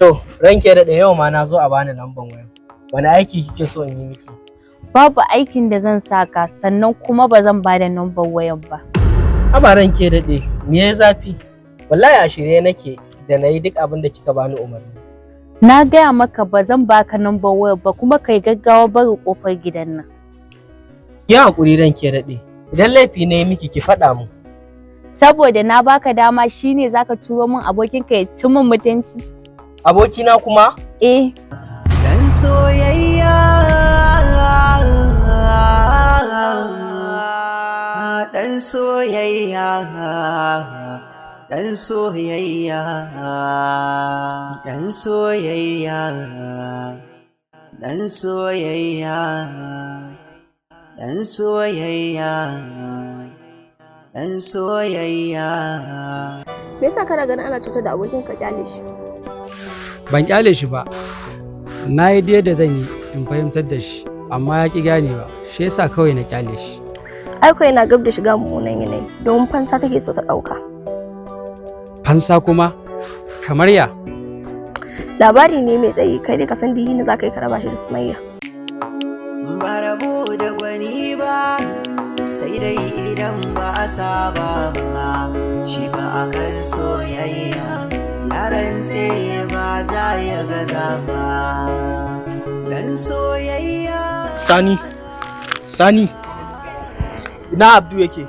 To, ranke da yau ma na zo a bani lamban waya. Wani aiki kike so in yi miki? Babu aikin da zan saka, sannan kuma ba zan bada number wayan ba. Haba ranke daɗe, me ya zafi? Wallahi a shirye nake da na yi duk abin da kika bani umarni. Na gaya maka ba zan baka number wayar ba, kuma kai gaggawa barin kofar gidan nan. Ki haƙuri ranke daɗe. Idan laifi na yi miki, ki faɗa mu. Saboda na baka dama shine zaka turo min abokinka ya ci min mutunci? Abokina kuma? Eh. Dan soyayya, dan soyayya, dan soyayya, dan soyayya, dan soyayya, dan soyayya, dan soyayya. Me yasa kana ganin ana cutar da abokin ka kyale shi? Ban kyale shi ba. Na yi da yadda zan yi in fahimtar da shi, amma ya ƙi ganewa, shi yasa kawai na kyale shi. Aiko yana gab da shiga mummunan yanayi domin fansa take so ta ɗauka. Fansa kuma? Kamar ya? Labari ne mai tsayi, kai dai ka san duk za ka yi ka raba shi da Sumayya. Ba rabo da gwani ba, sai dai idan ba a saba ba. Shi ba a kan soyayya ya rantse ba za ya gaza ba. Dan soyayya. Sani, Sani, ina Abdu yake?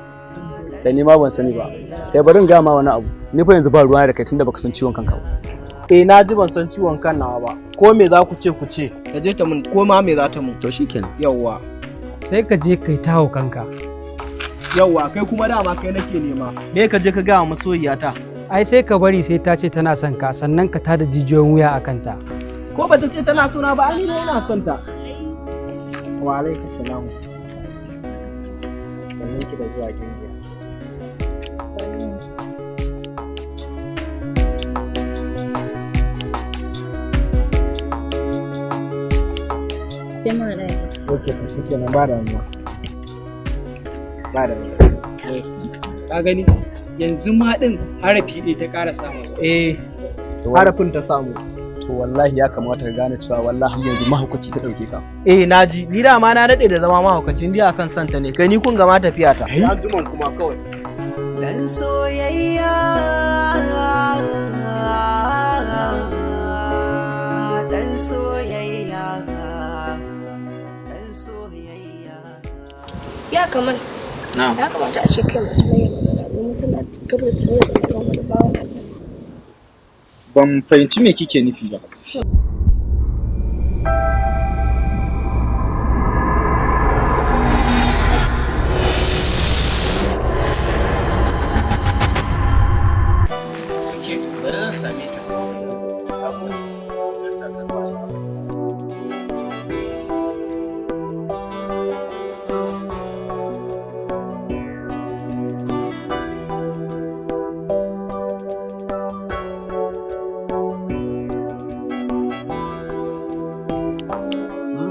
Da ni ma ban sani ba. Kai, bari in gaya ma wani abu. Ni fa yanzu ba ruwa da kai tunda baka san ciwon kanka ba. Eh, na ji, ban san ciwon kan nawa ba. Ko me za ku ce, ku ce. Ta je ta mun ko ma me za ta mun. To shikenan. Yawwa. Sai ka je kai ta kanka. Yawwa, kai kuma dama kai nake nema. Me ka je ka gaya wa masoyiyata? Ai sai ka bari sai ta ce tana son ka, sannan ka tada jijiyoyin wuya a kanta. Ko bata ce tana sona ba, ai ni ina son ta. Wa alaikum salam. Sannan ki da zuwa, gimbiya. Sai mun haɗa. Ok, to shikenan, ba damuwa. Ba damuwa. Ka gani, yanzu ma din harafi ɗaya ta ƙara sa masa. Eh, harafin ta samu. To wallahi ya kamata ka gane cewa wallahi yanzu mahaukaci ta dauke ka. Eh, na ji, ni dama na daɗe da zama mahaukaci ni akan santa ne, kai ni kun gama tafiya ta. Ya juman kuma kawai. Dan soyayya, dan soyayya, dan soyayya. Ya Kamal. Ya kamata a ce kai masu mai magana domin tana gab da tare da zama wani bawan Allah. Ban fahimci me kike nufi ba. Bari zan same ta.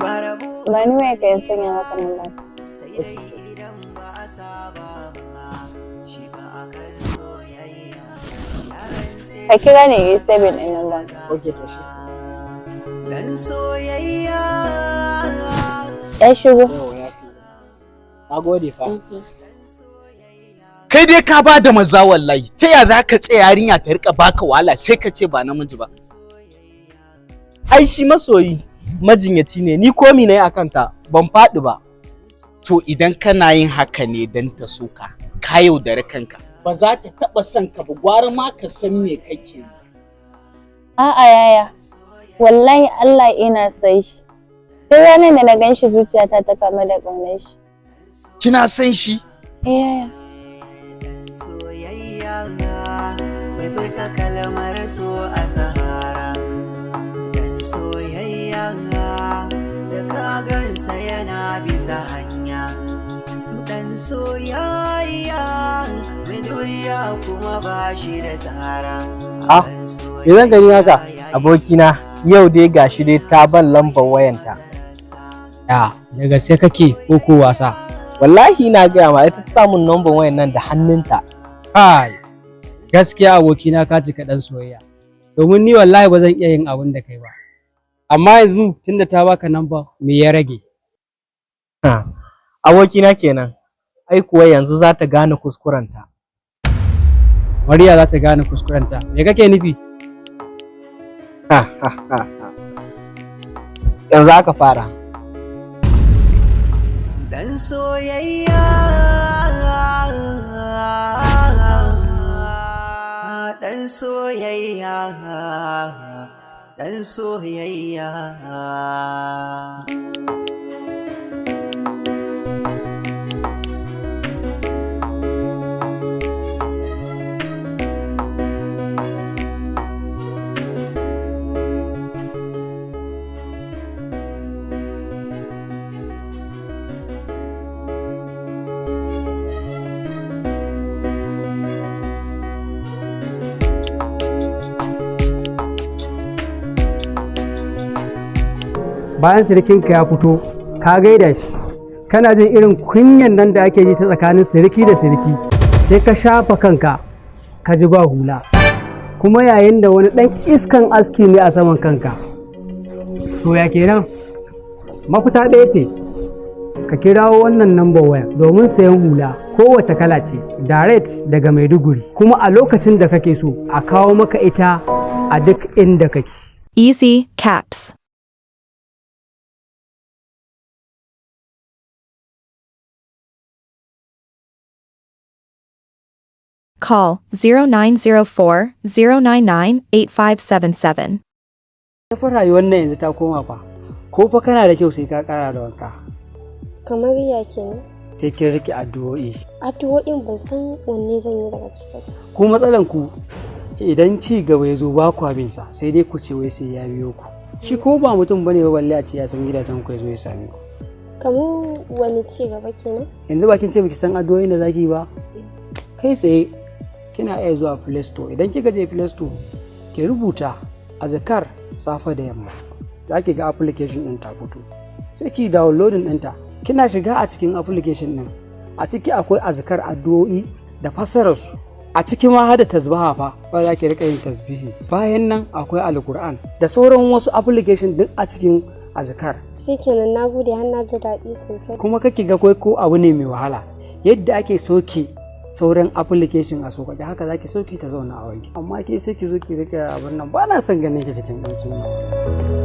Ba rabo Ba ni waya ka, ya sanya maka nan ba. sai dai idan ba a saba ba. Shi ba a kan soyayya ya rantse. Ka kira ni yi saving ɗin nan ba. Ok, to shi. Dan soyayya. Ya shigo. Yau ya fi. Na gode fa. Kai dai ka ba da maza wallahi. Ta ya za ka tsaya yarinya ta rika baka wahala, sai ka ce ba namiji ba? Ai shi masoyi majinyaci ne, ni komi na yi akan ta ban faɗi ba. To idan kana yin haka ne don ta so ka, ka yaudari kanka. Ba za ta taɓa son ka ba, gwara ma ka san me kake yi. A'a yaya. Wallahi Allah ina son shi. Duk ranar da na gan shi zuciyata ta kama da ƙaunar shi. Kina son shi? Eh yaya. Dan soyayya mai furta kalmar so a sahara. Dan soyayya da ka gansa yana bisa hanya. Dan soyayya mai juriya kuma ba shi da tsara. Ah, me zan gani haka? Abokina, yau dai gashi dai ta ban lambar wayanta. Ya, da gaske kake ko ko wasa? Wallahi na gaya ma, ita ta samun lambar wayan nan da hannunta. Kai, gaskiya abokina ka cika ɗan soyayya. Domin ni wallahi ba zan iya yin abin da kai ba. Amma yanzu tunda ta baka namba me ya rage? Abokina kenan. Ai kuwa yanzu za ta gane kuskurenta. Mariya za ta gane kuskurenta. Me kake nufi? Yanzu aka fara. Dan soyayya, dan soyayya, dan soyayya. Bayan sirikinka ya fito, ka gaida shi, kana jin irin kunyan nan da ake ji ta tsakanin siriki da siriki, sai ka shafa kanka ka ji ba hula, kuma yayin da wani ɗan iskan aski ne a saman kanka. To ya kenan? Mafita ɗaya ce, ka kirawo wannan nambar waya domin sayan hula kowace kala ce direct daga Maiduguri, kuma a lokacin da kake so a kawo maka ita a duk inda kake. Easy Caps. Call 0904 099 8577. Fa rayuwar nan yanzu ta koma fa, ko fa kana da kyau sai ka kara da wanka. Kamar ya kenan? Sai kin rike addu'o'i. Addu'o'in ban san wanne zan yi daga ciki ba. Ku matsalan ku idan ci gaba ya zo ba ku abin sa, sai dai ku ce wai sai ya biyo ku. Shi ko ba mutum bane ba balle a ce ya san gidajen ku ya zo ya same ku. Kamar wani ci gaba kenan? Yanzu ba kin ce baki san addu'o'in da zaki ba? Kai tsaye kina iya zuwa Play Store. Idan kika je Play Store, ki rubuta azkar safe da yamma, za ki ga application ɗin ta fito, sai ki downloading ɗinta. Kina shiga a cikin application ɗin, a ciki akwai azkar, addu'o'i da fassararsu a ciki, ma hada tasbaha fa ba za ki rika yin tasbihi. Bayan nan akwai alkur'an da sauran wasu application duk a cikin azkar. Shikenan, na gode, har na ji daɗi sosai. Kuma kake ga kai ko abu ne mai wahala, yadda ake soke sauran application a sauƙaƙe haka zaki sauke ta zauna a wanki. Amma ke sai ki zo ki rika abin nan, ba na son ganin ki cikin ɗancin nan.